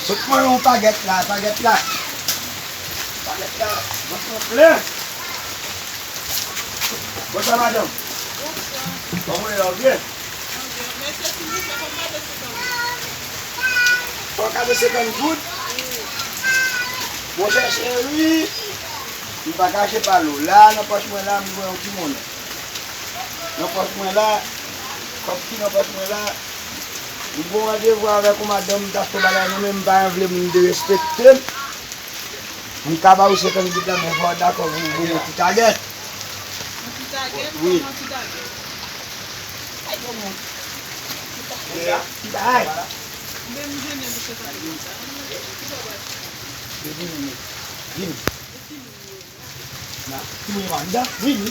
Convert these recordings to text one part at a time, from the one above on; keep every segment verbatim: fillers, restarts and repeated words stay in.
Sot mwen yon pagèt la, pagèt la. Pagèt la, mwen pran plen. Bonswa, madanm. Bonswa. Kòman w ye la, w byen? Mwen byen. Mesye, silvouplè, fò m mande senkant goud. Fò w kado senkant goud? Wi. Monchè cheri, m pa kache pale w. La, nan pòch mwen la, m gen yon ti monnen. Nan pòch mwen la, kòb ki nan pòch mwen la, m gen yon randevou avèk yon madanm, m ta fè bagay mwen, men m pa vle moun derespekte m. M ka ba ou senkant goud la, men fò w dakò pou, pou yon ti tagèt. Yon ti tagèt? Wi. Kòman ti tagèt? Ay, kòman? Ti bagay. Men m jennen pou senkant goud sa. Vini, vini. Na, timoun yo anndan, vini.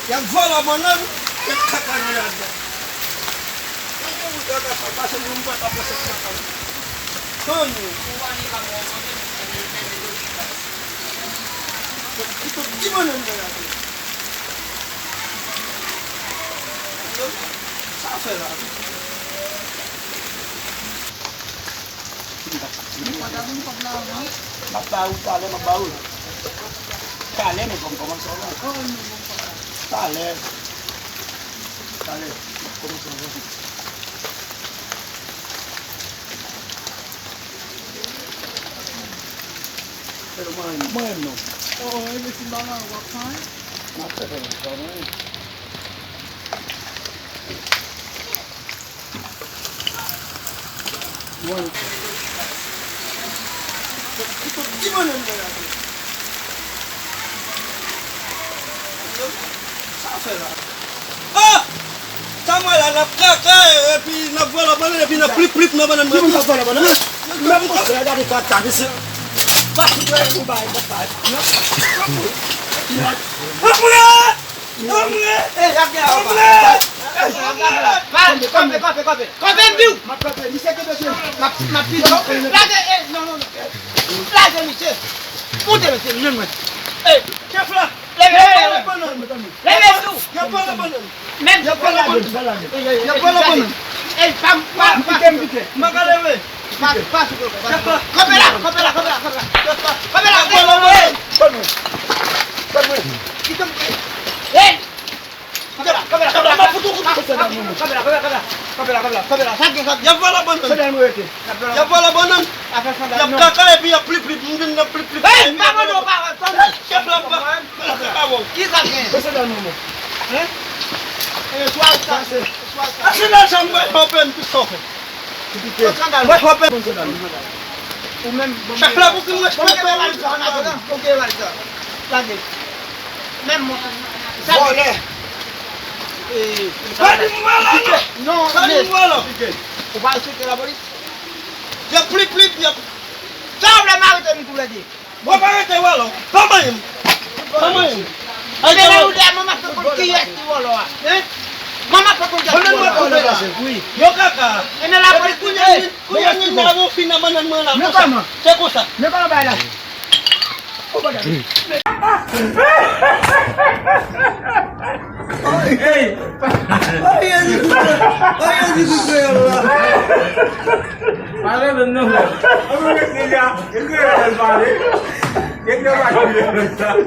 Y ap vòlò bannann, y ap kaka nan jaden. Mwen gen wout kaka sa pase, nou m pa ka pase kaka. Tann yo. Ki tout ti bannann nan jaden. Sa fè la. M ap ba ou talè, m ap ba ou. Talè, men fò m kòmanse avan. Talè. Talè, m ap kòmanse avan. Mwen, mwen, non. M ap fè fè mwen. Mwen. Ki bannann nan la? Sa fè la? Ah! Sa mwen la, n ap kaka, epi n ap vòlò bannann, epi n ap plip plip nan bannann mwen. Ki moun k ap vòlò bannann? Mwen, mwen, mwen, gade kaka, mesye. Pa fout wè yon bagay, pa, pa. Anmwey! Anmwey! Anmwey! Kanpe, kanpe, kanpe, kanpe. Kanpe, m di w. M ap kanpe, misye kenbe pye m. M ap, m ap pito. Lage, eh, non, non, non. Lage, misye. Moute, mesye, men mwen. Eh, chèf la. Leve, leve, leve. Leve, tou. Y ap vòlò bannann. Men, y ap vòlò bannann. Y ap vòlò bannann. Eh, pa, pa, pa. Pike m, pike. M pa ka leve. Pa, pa, pa. Kanpe la, kanpe la, kanpe la, kanpe la. Kanpe la, kanpe la. Kanpe la. Hey! Kanpe la, kanpe la, kanpe la. Kanpe la, kanpe la, kanpe la. Kanpe la, kanpe la, kanpe la. Sa gen, sa gen. Y ap vòlò bannann. Sandal mwen rete. Y ap vòlò bannann. Y ap kaka epi y ap plip plip. M vin nan plip plip. Hey, pa mande w pawòl, pa mande. Chèf la, pa, pa, pa, pa, pa. Ki sa gen? Mwen sandal mwen, mwen. Hein? Eh, swa sa, swa sa. Ase nan janm mwen, open tout sa w fè. Mwen fò pè. Ou menm, bon, chèf la, pou ki mwen, mwen pè. Lage. Menm mwen. Vòlè. Eh, pa di m vòlè, non. Non, sa di m vòlè. Ou pa site lapolis? Y ap plip plip, y ap. Sa w vle m arete nou tou lè de? Mwen pa rete wè la. Pa manyen m. Pa manyen m. Se la ou de manman fè konn kiyès ki wòlò a. Hein? Manman fè konn kiyès ki wòlò a. Wi. Yo kaka. E men la epi kounye a, kounye a, kounye a, nou fin nan bannann mwen la konsa. Se konsa. Men kòman bay la? Hey! Hey, Jezi Kris! Hey, Jezi Kris, kreyòl la! Pale menm non, frè. Ann rete la. E kreyòl pale. E kreyòl pale.